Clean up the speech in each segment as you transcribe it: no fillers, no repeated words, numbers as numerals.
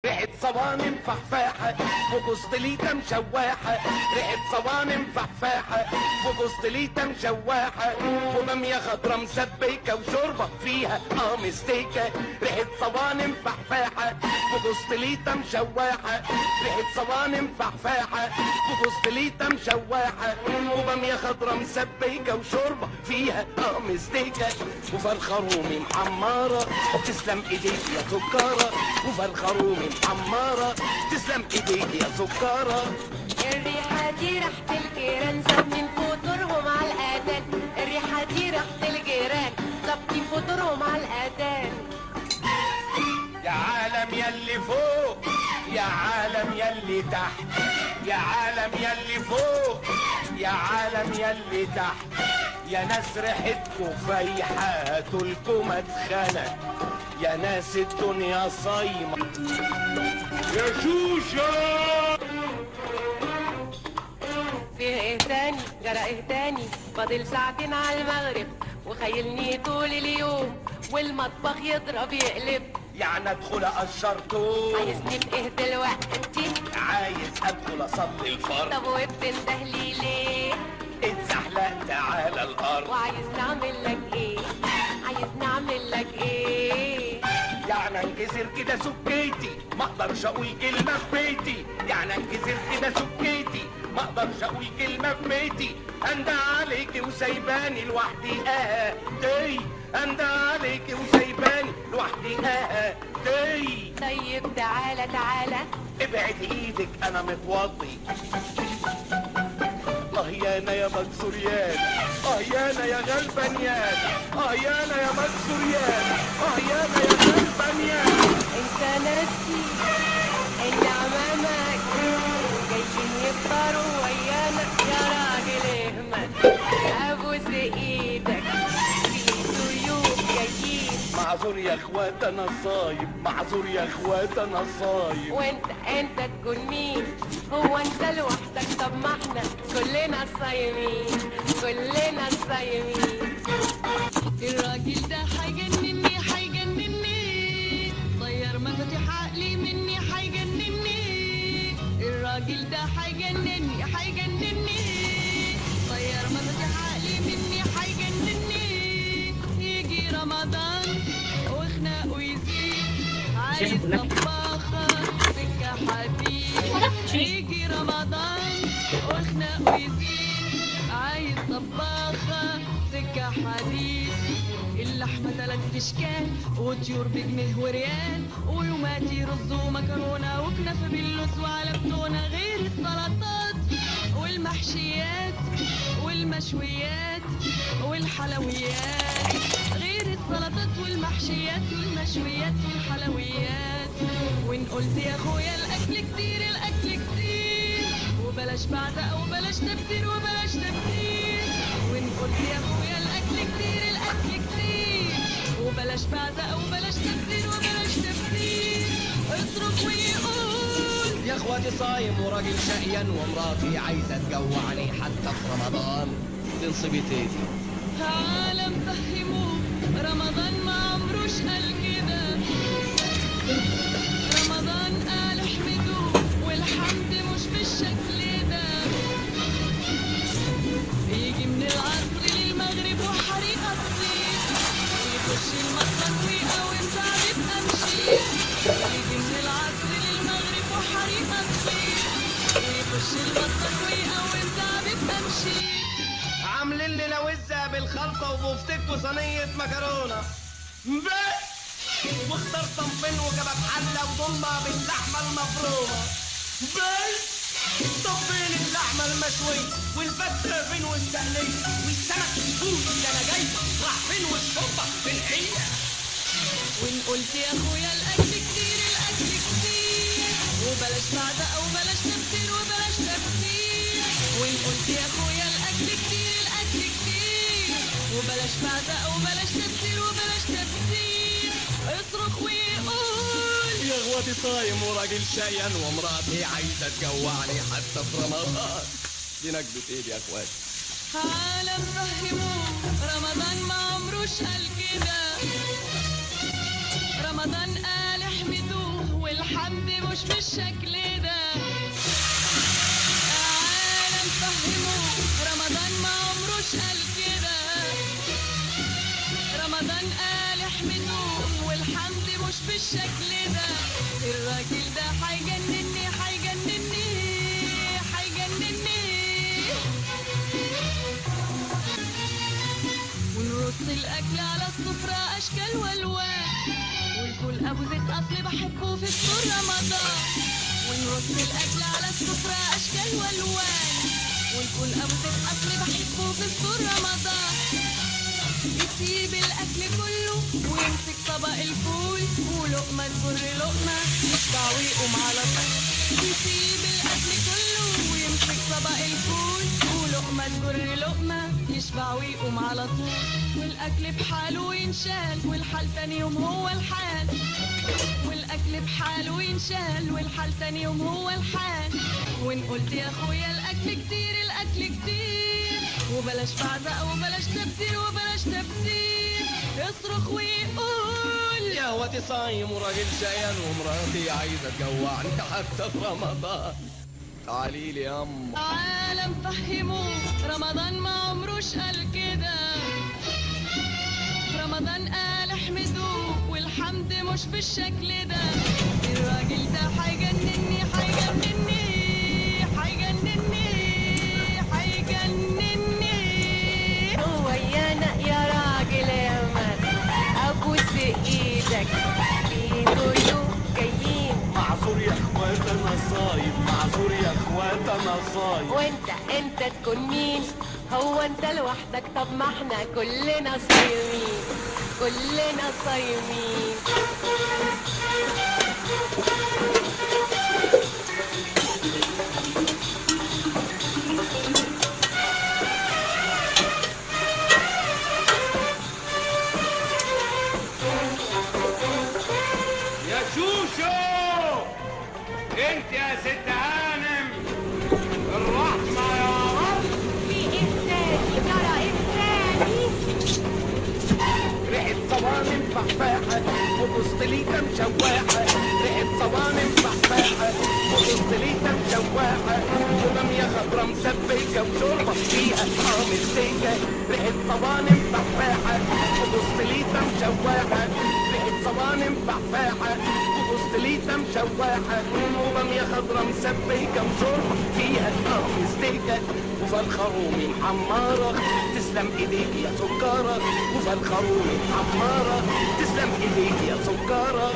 ريحة صوانم فحفاحة وجوزتليتا مشواحة، ريحة صوانم فحفاحة وجوزتليتا مشواحة، وبامية خضرا مسبكة وشوربة فيها مستيكة. ريحة صوانم فحفاحة وجوزتليتا مشواحة، ريحة صوانم فحفاحة وجوزتليتا مشواحة، وبامية خضرا مسبكة وشوربة فيها مستيكة، وفرخة رومي محمرة تسلم ايديك يا سكارة، وفرخة رومي محمرة تسلم ايديك يا سكارة. الريحة دي ريحة الجيران ظابطين فطورهم على الأذان، الريحة دي ريحة الجيران ظابطين فطورهم على الأذان. يا عالم يلي فوق، يا عالم يلي تحت، يا عالم يلي فوق، يا عالم يلي تحت، يا ناس ريحتكوا فايحة هاتولكوا مدخنة، يا ناس الدنيا صايمة. يا شوشة فيه ايه تاني؟ جرى ايه تاني؟ فاضل ساعتين على المغرب وخيلني طول اليوم والمطبخ يضرب يقلب. يعني ادخل اقشر توم؟ عايزني في ايه دلوقتي؟ عايز ادخل اصلي الفرض. طب وبتندهلي ليه؟ اتزحلقت على الارض. وعايز نعمل لك ايه؟ عايز نعمل لك ايه؟ يعني انكسر كده سكيتي ما اقدرش اقول كلمة في بيتي، يعني انكسر كده سكيتي ما اقدرش اقول كلمة في بيتي، اندى عليكي وسايباني لوحدي دي، اندى عليكي وسايباني لوحدي دي. طيب تعالى تعالى. ابعد ايدك انا متوضي. اه يانا يا مكسوريان، اه يانا يا غلبانيان، اه يانا يا مكسوريان، اه يانا يا غلبانيان. انت ناسي ان عمامك جايين يفطروا ويانا؟ يا راجل اهمل ابوس ايدك في ضيوف جايين. معذور يا اخوات انا صايم، معذور يا اخوات انا صايم. وانت انت تكون مين؟ هو انت لوحدك؟ طب ما احنا كلنا صايمين، كلنا صايمين. الراجل ده هيجنني هيجنني، طير مفاتيح عقلي مني هيجنني. الراجل ده هيجنني هيجنني، طير مفاتيح عقلي مني هيجنني. يجي رمضان وخناقه يزيد، عايز طباخة سكة حديد. يجي رمضان وخناقه يزيد، عايز طباخة سكة حديد. اللحمة 3 اشكال وطيور بجنيه وريال، ويوماتي رز ومكرونة وكنافة باللوز وعلى بتونة، غير السلطات والمحشيات والمشويات والحلويات، غير السلطات والمحشيات والمشويات والحلويات. وإن قلت يا أخويا الأكل كتير الأكل كتير، وبلاش بعزق وبلاش تبذير وبلاش تبذير. وإن قلت يا أخويا الأكل كتير الأكل كتير، وبلاش بعزق وبلاش تبذير وبلاش تبذير. اصرف ويقول يا اخواتي صايم وراجل شقيان، ومراتي عايزه تجوعني حتى في رمضان. تنصبي تيتي. عالم فهموه رمضان ما عمروش قال كده، رمضان قال احمدوه والحمد مش بالشكل ده. يجي من العصر للمغرب وحريقة تطير، ويخش المطبخ ويقاوم تعب امشي. يجي من العصر للمغرب وحريقة تطير، ويخش المطبخ ويقاوم تعب امشي. عاملين لنا وزه بالخلطه وبفتك وصينيه مكرونه بس، واختار صنفين وكباب حله وضمه باللحمه المفرومه بس. طب فين اللحمة المشويه والفته فين والتقليه والسمك السوري اللي انا جاي راح فين والشوربه فين هي؟ وإن قلت يا أخويا الأكل كتير الأكل كتير، وبلاش بعزق وبلاش تبذير وبلاش تبذير. وإن قلت يا أخويا الأكل كتير الأكل كتير، وبلاش بعزق وبلاش تبذير وبلاش تبذير. اصرخ ويقول يا اخواتي صايم وراجل شقيان، ومراتي عايزه تجوعني حتى في رمضان. دي نكبه ايه يا اخواتي؟ عالم فهموه رمضان ما عمروش قال كده، رمضان قال احمدوه والحمد مش بالشكل ده. عالم فهموه رمضان ما عمروش قال كده. رمضان قال احمدوه والحمد مش بالشكل ده. الراجل ده هيجنني هيجنني هيجنني. ونرص الاكل على السفرة اشكال والوان، والفول ابو زيت اصلي بحبه في فطور رمضان. ونرص الاكل على السفرة اشكال والوان، والفول ابو زيت اصلي بحبه في فطور رمضان. يسيب الاكل كله ويمسك طبق الفول، ولقمه تجر لقمة يشبع ويقوم على طول. يسيب الاكل كله ويمسك طبق الفول، ولقمه تجر لقمة يشبع ويقوم على طول. والاكل بحاله ينشال والحال تاني يوم هو الحال. والاكل بحاله ينشال والحال تاني يوم هو الحال. وان قلت يا اخويا الاكل كتير الاكل كتير، وبلاش بعزق وبلاش تبذير وبلاش تبذير، يصرخ ويقول يا واتي صايم وراجل شقيان ومراتي عايزه تجوعني حتى في رمضان. تعالي لي ياما. عالم فهموه رمضان ما عمروش قال كده. رمضان قال احمدوه والحمد مش بالشكل ده. الراجل ده هيجنني هيجنني هيجنني هيجنني. ويانا يا راجل يا مان، ابوس ايدك في ضيوف جايين. معذور يا اخوات انا صايم، معذور يا اخوات انا صايم. وانت انت تكون مين؟ هو انت لوحدك؟ طب ما احنا كلنا صايمين، كلنا صايمين. يا شوشو انت يا ست هانم، الرحمة يا رب. في ايه تاني؟ ترى ايه تاني؟ ريحة صوانم فحفاحة وبسطليكة مشواحة، ريحة صوانم فحفاحة وبسطليكة مشواحة، وبامية خضرا مسبكة وشوربة فيها طعم السكة. ريحة صوانم فحفاحة وبسطليكة مشواحة، ريحة صوانم فحفاحة وبسطليكة مشواحة، وبامية خضرا مسبكة وشوربة فيها طعم السكة. وفرخة رومي محمرة تسلم ايديك يا سكارة، وفرخة رومي محمرة تسلم ايديك يا سكارة.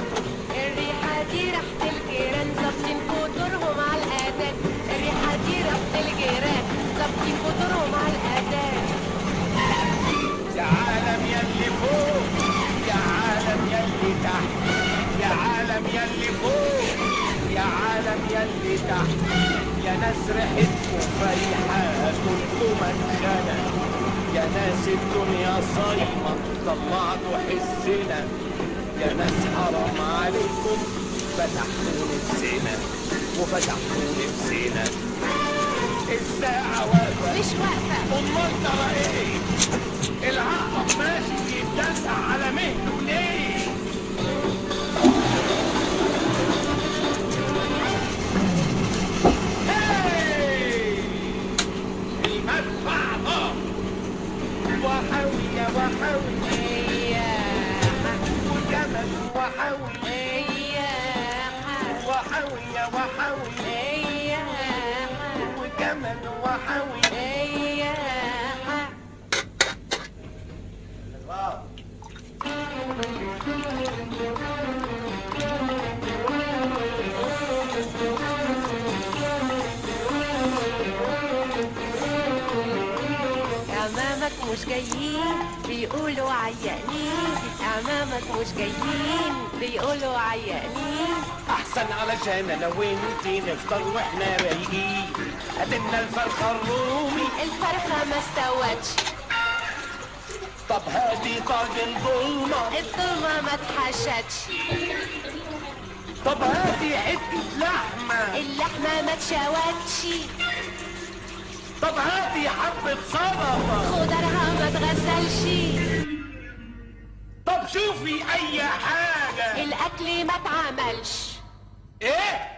الريحة دي ريحة الجيران ظابطين فطورهم على الأذان. الريحة دي ريحة الجيران ظابطين فطورهم على الأذان. يا عالم يلي فوق، يا عالم يلي تحت، يا عالم يلي فوق، يا عالم يلي تحت، يا ناس ريحتكم فريحة كنتم اتخنق، يا ناس الدنيا صايمة طلعتوا حسنا، يا ناس حرام عليكم فتحتوا نفسنا وفتحتوا نفسنا. الساعة واقفة مش واقفة. امال ترى ايه؟ العقرب ماشي يتدلع على مهله ليه؟ هاي! المدفع ضرب. وحاوية وحاوية وجمل وحاوية وحاوية وحاوية وجمل وحاوية. أمامك مش جايين بيقولوا عيانين، أمامك مش جايين بيقولوا عيانين. احسن علشان انا وانتي نفطر واحنا رايقين. هاتلنا الفرخه الرومي، الفرخة ما استوتش. طب هاتي طاجن ضلمة، الضلمة ما اتحشتش. طب هاتي حتة لحمه، اللحمة ما اتشوتش. طب هاتي حبه سلطة، خضرها ما اتغسلش. طب شوفي اي حاجة، الأكل ما اتعملش. ايه؟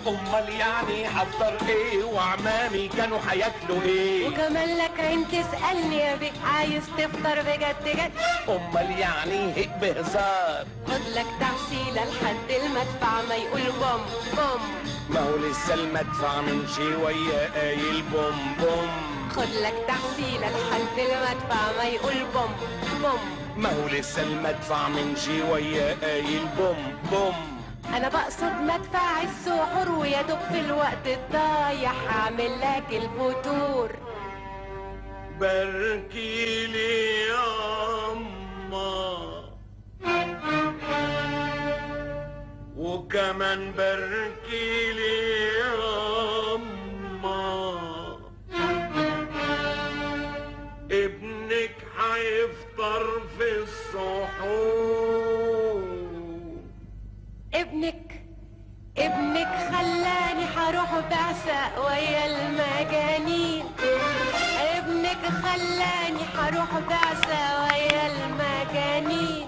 امال يعني هفطر ايه وعمامي كانوا هياكلوا ايه؟ وكمان لك عين تسألني يا بيه، عايز تفطر بجد جد؟ امال يعني هيك بهزار؟ خد لك تعسيلة لحد المدفع ما يقول بوم بوم. ما هو لسه المدفع من شوية قايل بوم بوم. خد لك تعسيلة لحد المدفع ما يقول بوم بوم. ما هو لسه المدفع من شوية قايل بوم بوم. أنا بقصد مدفع السحور، ويا دوب في الوقت الضايع هعمل لك الفطور. باركيلي يا أما، وكمان باركيلي يا أما، ابنك هيفطر في السحور. ابنك خلاني هروح بعثة ويا المجانين. ابنك خلاني هروح بعثة ويا المجانين.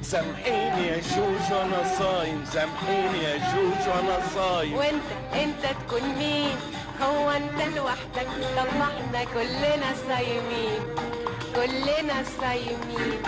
سامحيني يا شوشو انا صايم، سامحيني يا شوشو انا صايم. وانت انت تكون مين؟ هو انت لوحدك؟ طب ما احنا كلنا صايمين، كلنا صايمين.